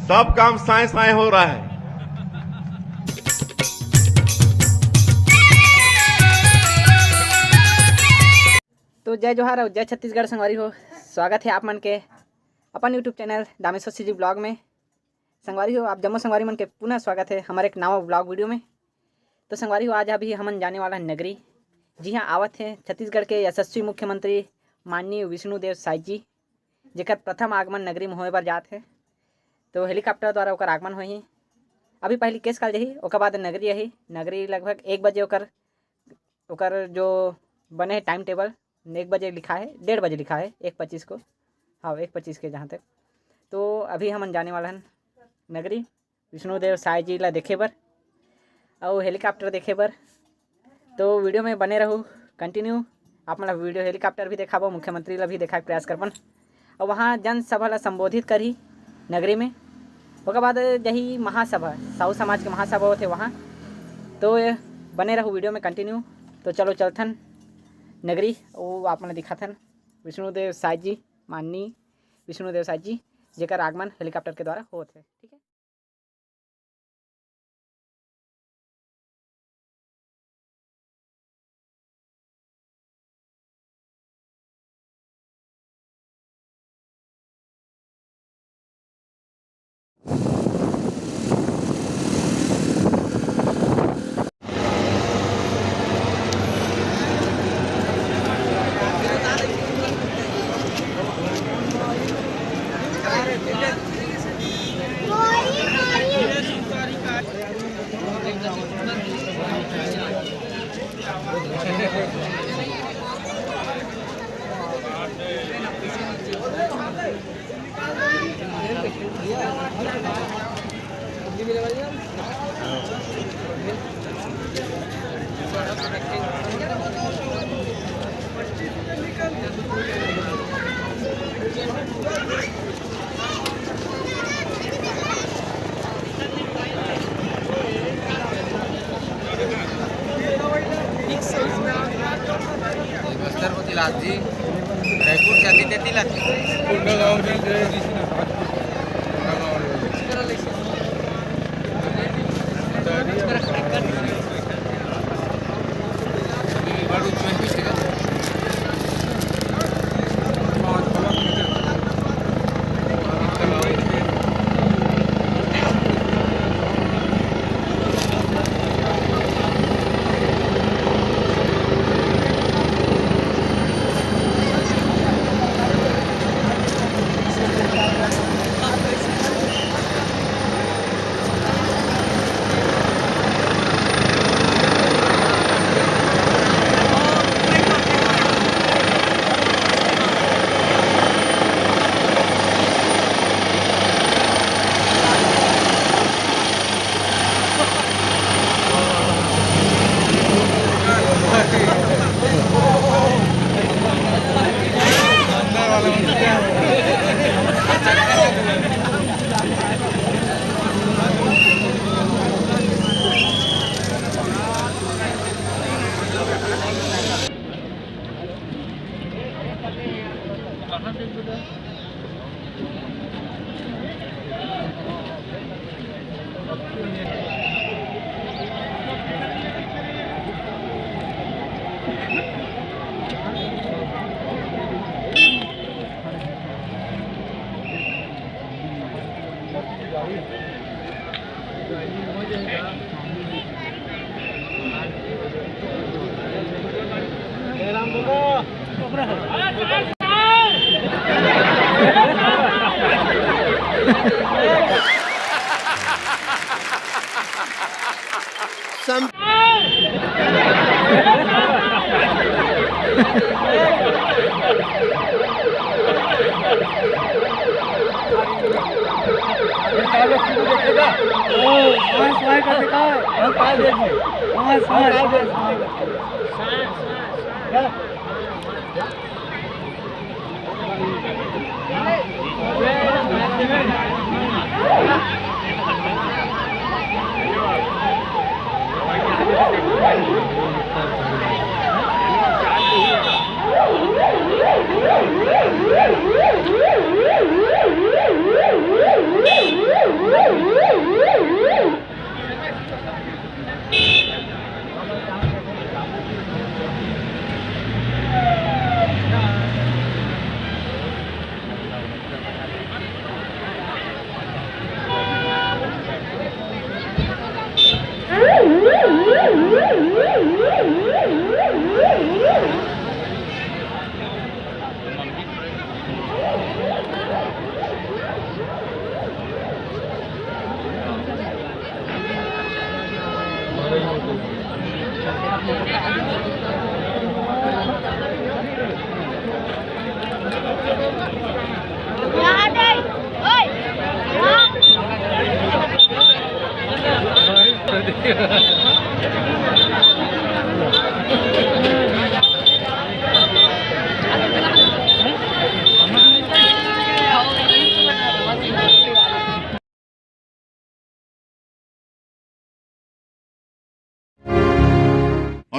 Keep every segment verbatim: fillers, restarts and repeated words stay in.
सब काम साए साए हो रहा है। तो जय जोहार और जय छत्तीसगढ़ संगवारी हो। स्वागत है आप मन के अपन YouTube channel Dameshwar CG blog में। संगवारी हो, आप जम्मो संगवारी मन के पुनः स्वागत है हमारे एक नवा ब्लॉग वीडियो में। तो संगवारी हो, आज अभी हमन जाने वाला है नगरी, जिहाँ आवत है छत्तीसगढ़ के यशस्वी मुख्यमंत्री माननीय विष्णुदेव साय जी, जेकर प्रथम आगमन नगरी में होए बर जात है। तो हेलीकॉप्टर द्वारा ओकर आगमन होही। अभी पहली केस काल जही, ओकर बाद नगरी आही। नगरी लगभग एक बजे ओकर, ओकर जो बने है टाइम टेबल, एक बजे लिखा है, डेढ़ बजे लिखा है, एक पच्चीस को। हाँ, एक पच्चीस के जहाँ तक। तो अभी हमन जाने वाला हन नगरी विष्णुदेव साय जी ला देखे बर अउ हेलीकॉप्टर देखे बर। तो वीडियो में बने रहू कंटिन्यू। आप मन ला वीडियो हेलीकॉप्टर भी देखाबो, मुख्यमंत्री ला भी देखाए के प्रयास करबन। अउ वहाँ जनसभा ला संबोधित करही नगरी में। ओकर बाद जही महासभा, साहू समाज के महासभा होथे वहाँ। तो ये बने रहू वीडियो में कंटिन्यू। तो चलो चलथन नगरी, वो आप मन ला दिखाथन विष्णुदेव साय जी, माननीय विष्णुदेव साय जी, जेकर आगमन हेलीकॉप्टर के द्वारा होत है। ठीक है। बस्तर को तिलात जी, रायपुर से आती ते तिलात। सम- और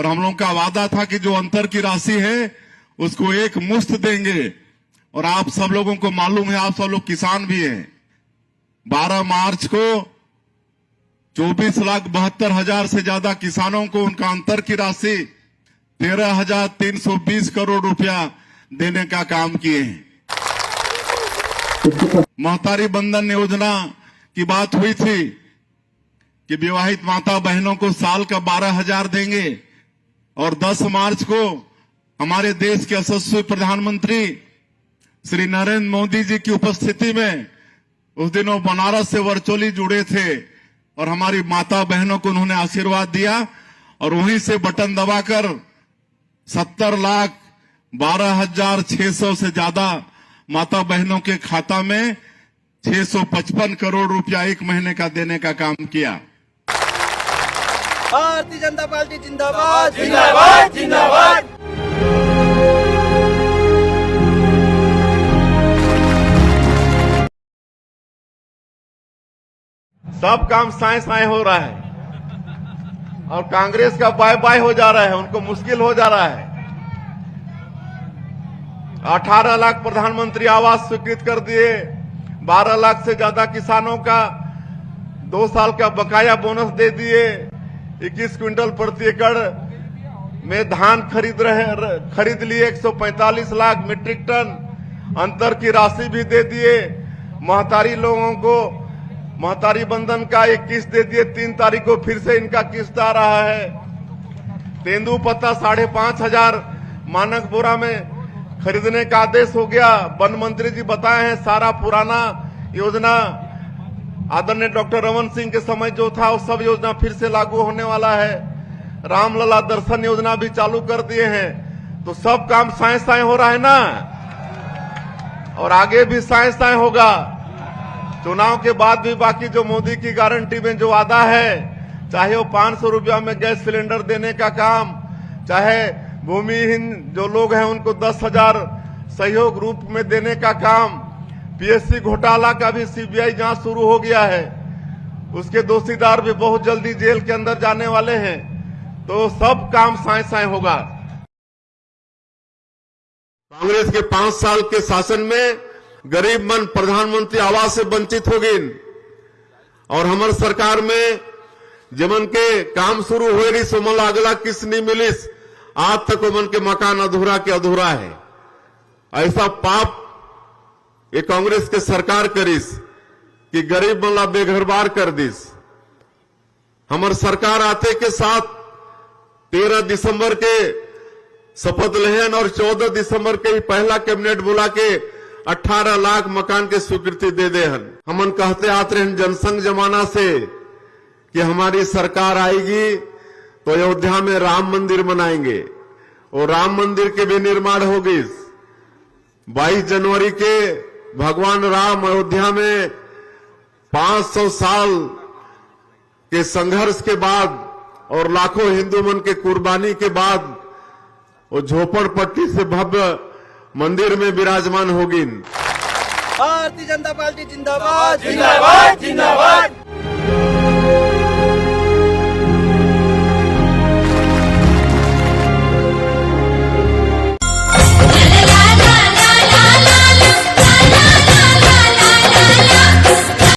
हम लोगों का वादा था कि जो अंतर की राशि है, उसको एक मुश्त देंगे। और आप सब लोगों को मालूम है, आप सब लोग किसान भी हैं, बारह मार्च को चौबीस लाख बहत्तर हजार से ज्यादा किसानों को उनका अंतर की राशि तेरह हजार तीन सौ बीस करोड़ रुपया देने का काम किए हैं। महतारी बंधन योजना की बात हुई थी कि विवाहित माता बहनों को साल का बारह हजार देंगे, और दस मार्च को हमारे देश के यशस्वी प्रधानमंत्री श्री नरेंद्र मोदी जी की उपस्थिति में उस दिन वो बनारस से वर्चुअली जुड़े थे और हमारी माता बहनों को उन्होंने आशीर्वाद दिया, और वहीं से बटन दबाकर सत्तर लाख बारह हजार छह सौ से ज्यादा माता बहनों के खाता में छह सौ पचपन करोड़ रुपया एक महीने का देने का काम किया। भारतीय जनता पार्टी जिंदाबाद, जिंदाबाद, जिंदाबाद। सब काम साए साए हो रहा है और कांग्रेस का बाय बाय हो जा रहा है, उनको मुश्किल हो जा रहा है। अठारह लाख प्रधानमंत्री आवास स्वीकृत कर दिए, बारह लाख से ज्यादा किसानों का दो साल का बकाया बोनस दे दिए, इक्कीस क्विंटल प्रति एकड़ में धान खरीद रहे, खरीद लिए एक सौ पैंतालीस लाख मीट्रिक टन, अंतर की राशि भी दे दिए। महतारी लोगों को महतारी बंधन का एक किस्त दे दिए, तीन तारीख को फिर से इनका किस्त आ रहा है। तेंदू पत्ता साढ़े पांच हजार मानक बोरा में खरीदने का आदेश हो गया। वन मंत्री जी बताए हैं, सारा पुराना योजना आदरणीय डॉक्टर रमन सिंह के समय जो था, वो सब योजना फिर से लागू होने वाला है। रामलला दर्शन योजना भी चालू कर दिए हैं। तो सब काम साए साए हो रहा है ना, और आगे भी साए साए होगा। चुनाव के बाद भी बाकी जो मोदी की गारंटी में जो वादा है, चाहे वो पांच सौ रुपया में गैस सिलेंडर देने का काम, चाहे भूमिहीन जो लोग हैं उनको दस हजार सहयोग रूप में देने का काम, पीएससी घोटाला का भी सीबीआई जांच शुरू हो गया है, उसके दोषीदार भी बहुत जल्दी जेल के अंदर जाने वाले हैं। तो सब काम साए साए होगा। कांग्रेस के पांच साल के शासन में गरीब मन प्रधानमंत्री आवास से वंचित हो गइन, और हमर सरकार में जेमन के काम शुरू होए रहिस, ओमन ला अगला किस्त नहीं मिलिस, आज तक ओमन के मकान अधूरा के अधूरा है। ऐसा पाप ये कांग्रेस के सरकार करिस कि गरीब मन ला बेघरबार कर दिस। हमर सरकार आते के साथ तेरह दिसंबर के शपथ लेहन और चौदह दिसंबर के ही पहला कैबिनेट बुला के अठारह लाख मकान के स्वीकृति दे दे हन। हमन कहते आत रहन जनसंघ जमाना से कि हमारी सरकार आएगी तो अयोध्या में राम मंदिर बनाएंगे, और राम मंदिर के भी निर्माण हो गइस। बाईस जनवरी के भगवान राम अयोध्या में पांच सौ साल के संघर्ष के बाद और लाखों हिंदू मन के कुर्बानी के बाद वो झोपड़पट्टी से भव्य मंदिर में विराजमान हो गइन। भारतीय जनता पार्टी जिंदाबाद, जिंदाबाद, जिंदाबाद।